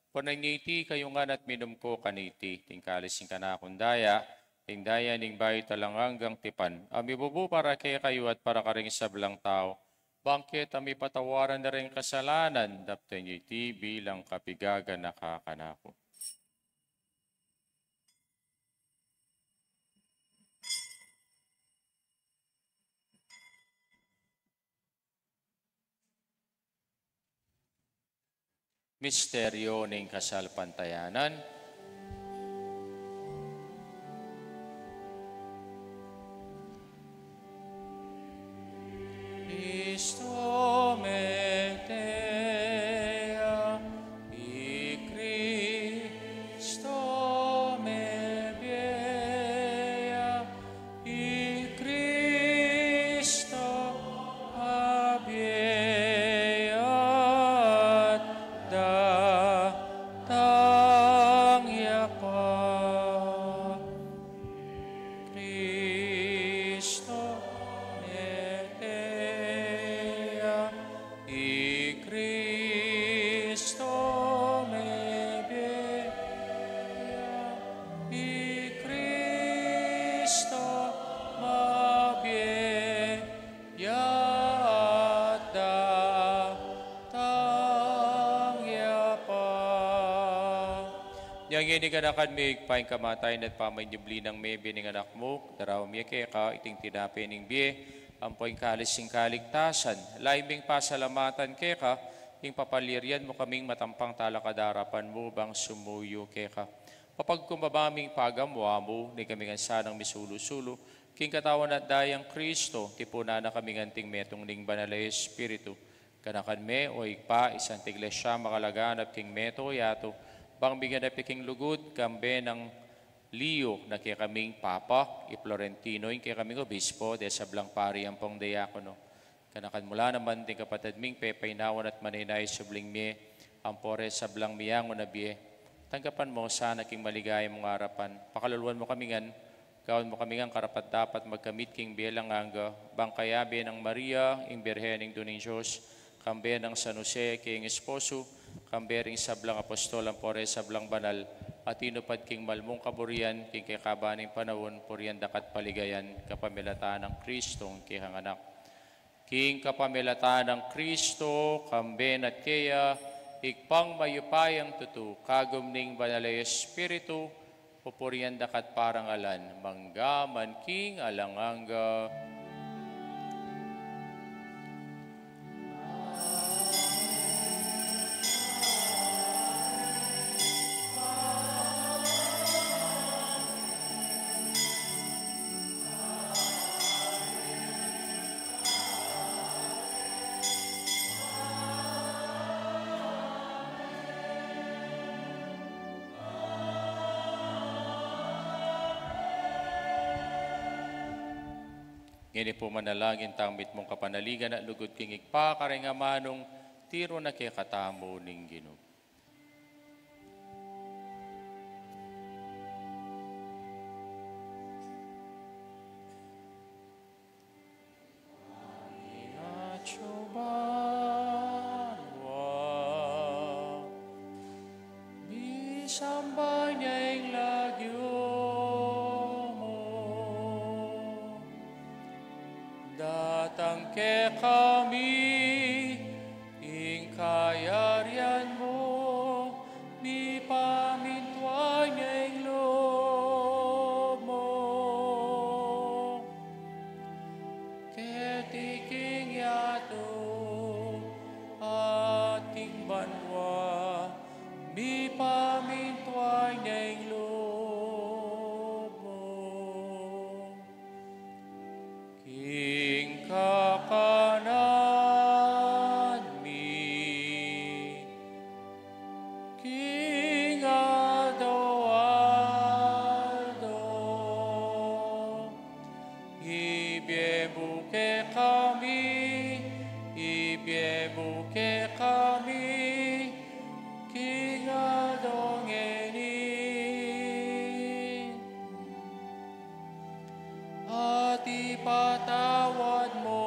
Kunan ye iti kayu ngan at minum ko kaniti, iti ing kalis ning kanakung daya, ing daya ning bayu at alang anggang tipan, a mibubu para kekayu at para karing sablang tau, bang keta mipatawaran da ring kasalanan. Daptan ye iti bilang kapigaganaka kanaku. Misteryo ning kasalpantayanan. Kristo mete ya, i Kristo mebie ya, i Kristo abie ya. Ngeni ganakan mi, Ibpa, ing kamatayan at pamanyubli nang mebie ning Anak mu, daraun mi keka iting tinape ning bie, ampo ing kalis ning kaligtasan. Lalu ming pasalamatan keka ing papalyarian mu kaming matampang talakad king arapan mu ban sumuyu keka. Pagkumbaba ming pagamu-amu, nune kaming sanang misulu-sulu king katawan at dayang Kristo, tipunan na kaming anting metung ning Banal a Espiritu. Ganakan me, o Ibpa, ing Santa Iglesia makalaganap king mabilug a yatu, ban miganap ya king lugud, kambe nang Leo na kekaming Papa, i Florentino ing kekaming Obispo, ding sablang pari ampong diakono. Ganakan mu la naman ding kapatad ming pepainawan at manenaya king subling mie, ampo reng sablang miyangu na bie. Tanggapan mu la sana king maligaya mung arapan. Pakaluluan mu kami ngan, gawan mu kami ngan karapat-dapat magkamit king bie alang angga, ban kayabe nang Maria, ing Birhen Indu ning Dios, kambe nang San Jose, ing kayang esposo, kambe ring sablang apostol ampo reng sablang banal, a tinupad king mal mung kaburian, king kekaban ning panaun, purian da ka at paligayan, kapamilatan nang Kristong kekang Anak. King kapamilatan nang Kristo, kambe na at keya, Ibpang mayupayang tutu, kagum ning Banal a Espiritu, pupurian da ka at parangalan, mangga man king alang angga. Ngeni pu manalangin tang mitmung kapanaligan at lugud king Ibpa, kareng amanung tiru na kekatamu ning Ginu. Atyu banua, misamban ya ing lagyu mu, datang kekami ing kayarian mu, mipamintuan ya ing lub mu keti king yatu at king banua, mipamintuan ya ing lub mu. King kakanan mi king aldo-aldo, ibie mu kekami, ibie mu kekami king aldo ngeni. At ipatawad mu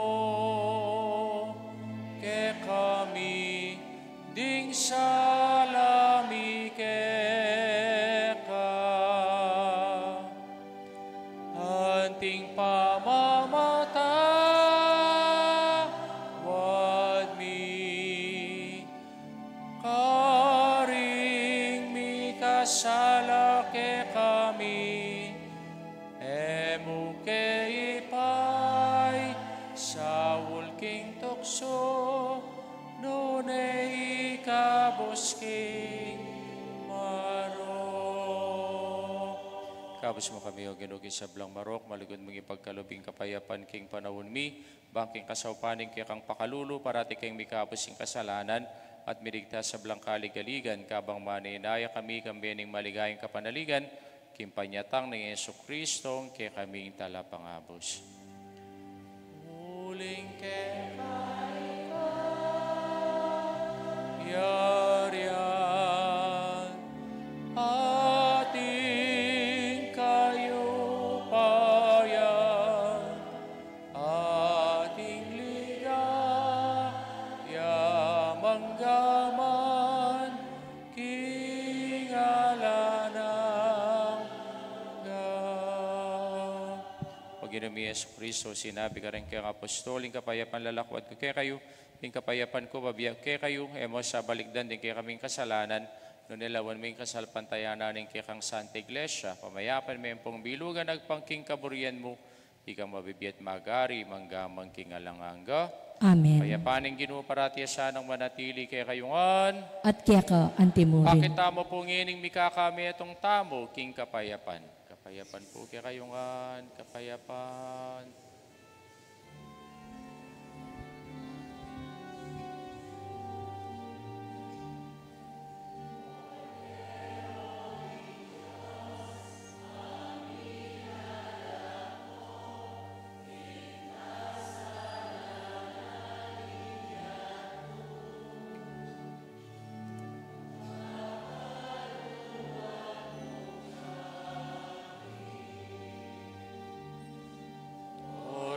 kekami ding sala mi keka, anting pamamatawad mi karing mikasala kekami. E mu ke ipaisaul king tuksu, nune ikabus king marok. Ikabus mu kami, O Ginu, king sablang marok, malugud mung ipagkalub ing kapayapan king panaun mi, ban king kasaupan ning kekang pakalulu, parati kaming mikabus king kasalanan, at miligtas king sablang kaligaligan, kabang manenaya kami kambe ning maligayang kapanaligan, king panyatang nang Jesucristo, ing kekaming Talapangabus. Uling keka ing kayarian, at ing kayupayan, at ing ligaya mangga man king alang angga. O Ginu mi Jesucristo, sinabi mu kareng kekang apostol, ing kapayapan lalakuan ku kekayu, ing kapayapan ku bibie ku kekayu, e mu sa balikdan ding kekaming kasalanan, Nune lawan mu ing kasalpantayanan ning kekang Santa Iglesia, pamayapan me pung bilugan agpang king kaburian mu, ikang mabibie at magari mangga man king alang angga. Amen. Kapayapan ning Ginu parati ya sanang manatili kekayu ngan. At keka antimurin. Pakit tamu pu ngening mikakametung tamu king kapayapan. Kapayapan pu kekayu ngan, kapayapan.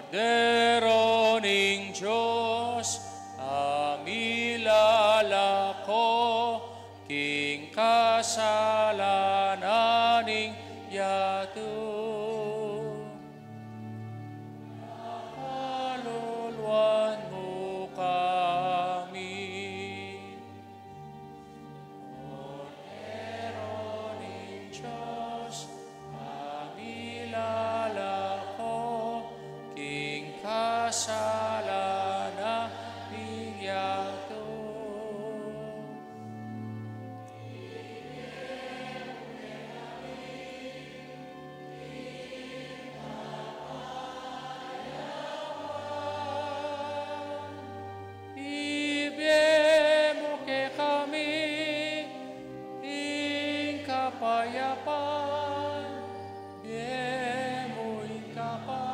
Kordero ning Dios, a milalako king kasalanan ning yatu. Pakaluluan mu kami. Kordero ning Dios, a milalako king kasalanan ning yatu. Ibie mu kekami ing kapayapan, ibie mu ing kapayapan,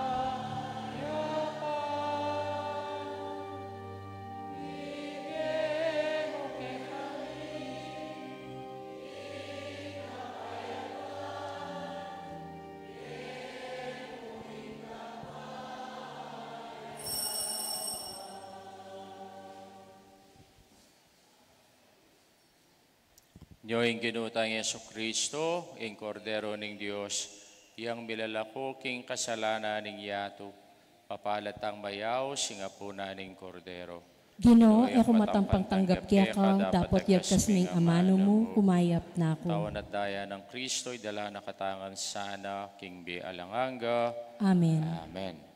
ibie mu kekami. Nyo ing Ginu tang Jesucristo, ing Kordero ning Dios, yang milalako king kasalanan ning yatu, mapalad tang mayaus king apunan ning Kordero. Ginu, e ku matampang tanggap keka, dapot yagkas me ing amanu mu, kumayap na ku. Katawan at daya nang Kristo, idala na katamu ngan sana king bie alang angga. Amen. Amen.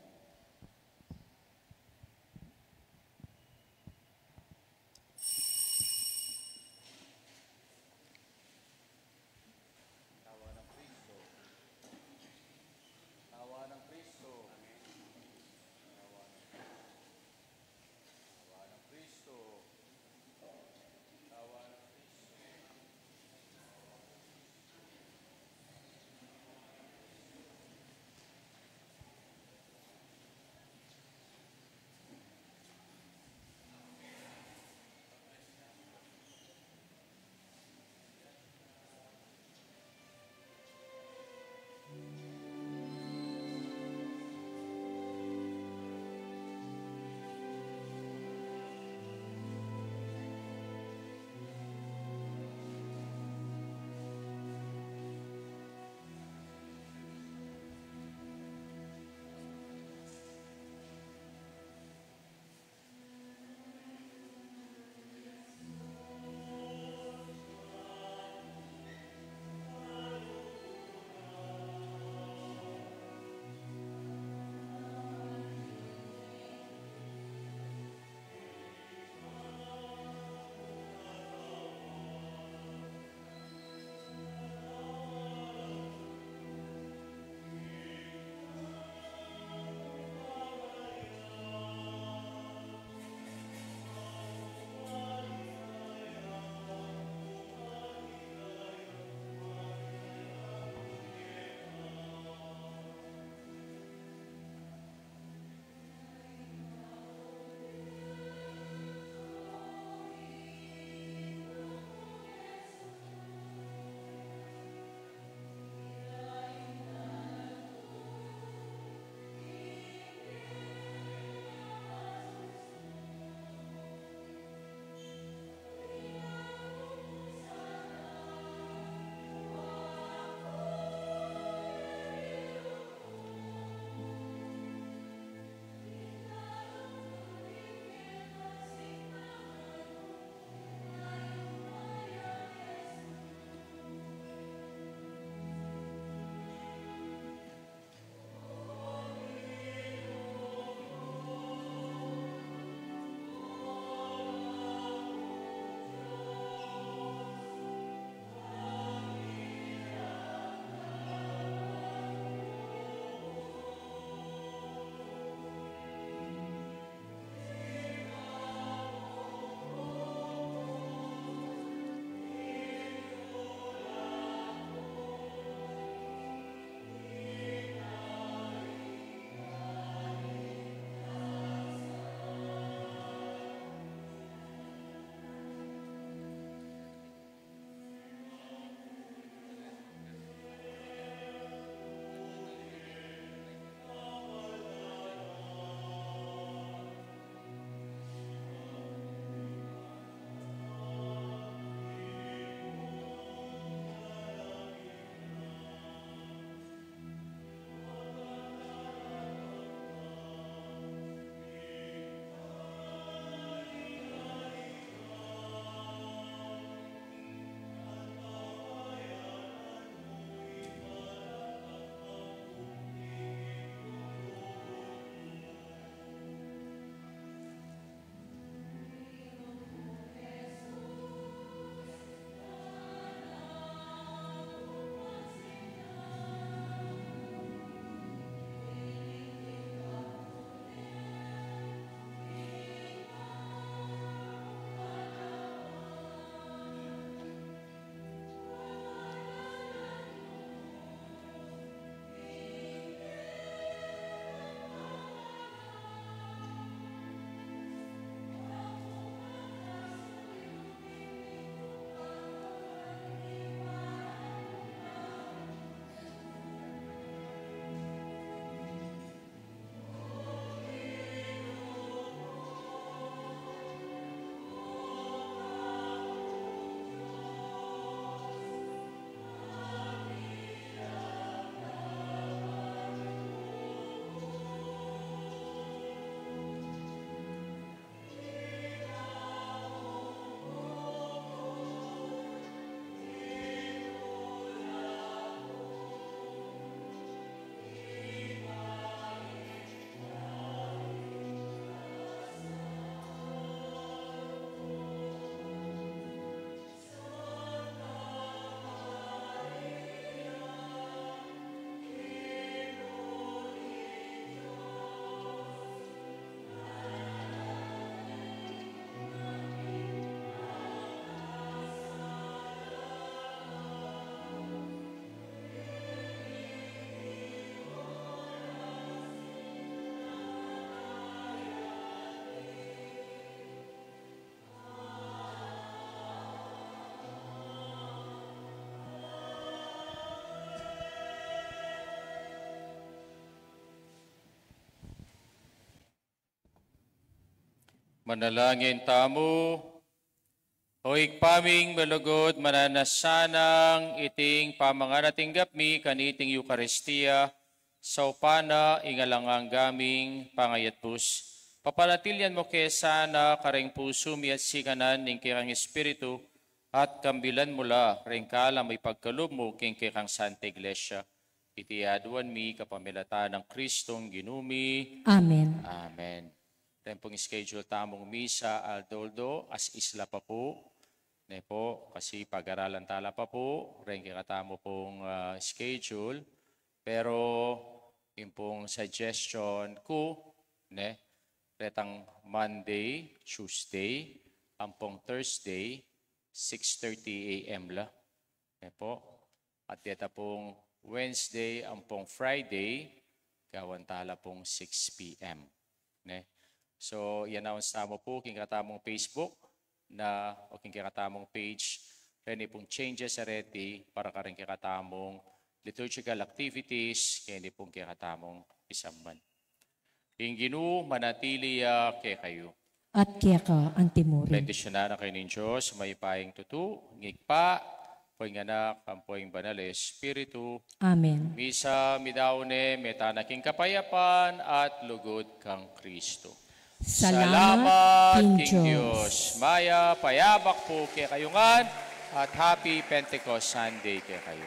Manalangin tamu. O Ibpa ming malugud, mananu sanang iting pamangan a tinggap mi kaniting Eukaristia, saupan na ing alang angga ming pangayatbus. Papanatilyan mu ke sana kareng pusu mi at sikanan ning kekang Espiritu, at kambilan mu la reng kalam a ipagkalub mu king kekang Santa Iglesia. Iti aduan mi kapamilatan nang Kristong Ginu mi. Amen. Amen. Reng pung schedule tamung misa aldo-aldo, as isla pa pu. Ne pu, kasi pag-aralan tala pa pu reng kekatamu pung, ah, schedule. Pero ing pung suggestion ku, ne, retang Monday, Tuesday, ampong Thursday, six thirty A M la. Ne pu. At deta pung Wednesday ampong Friday, gawan tala pung six P M. Ne? So, i-announce tamu pu king kekatamung Facebook na o king kekatamung page, reni pung changes a reti para karing kekatamung liturgical activities, keni pung kekatamung pisamban. Ing Ginu manatili ya kekayu. At keka antimurin. Bendisyunan na kayu ning Dios, mayupayang tutu, ing Ibpa, ampo ing Anak, ampo ing Banal a Espiritu. Amen. Misa midaun ne, meta na king kapayapan at lugud kang Kristo. Salamat king Dios. Mayap a yabak pu kekayu ngan at Happy Pentecost Sunday kekayu.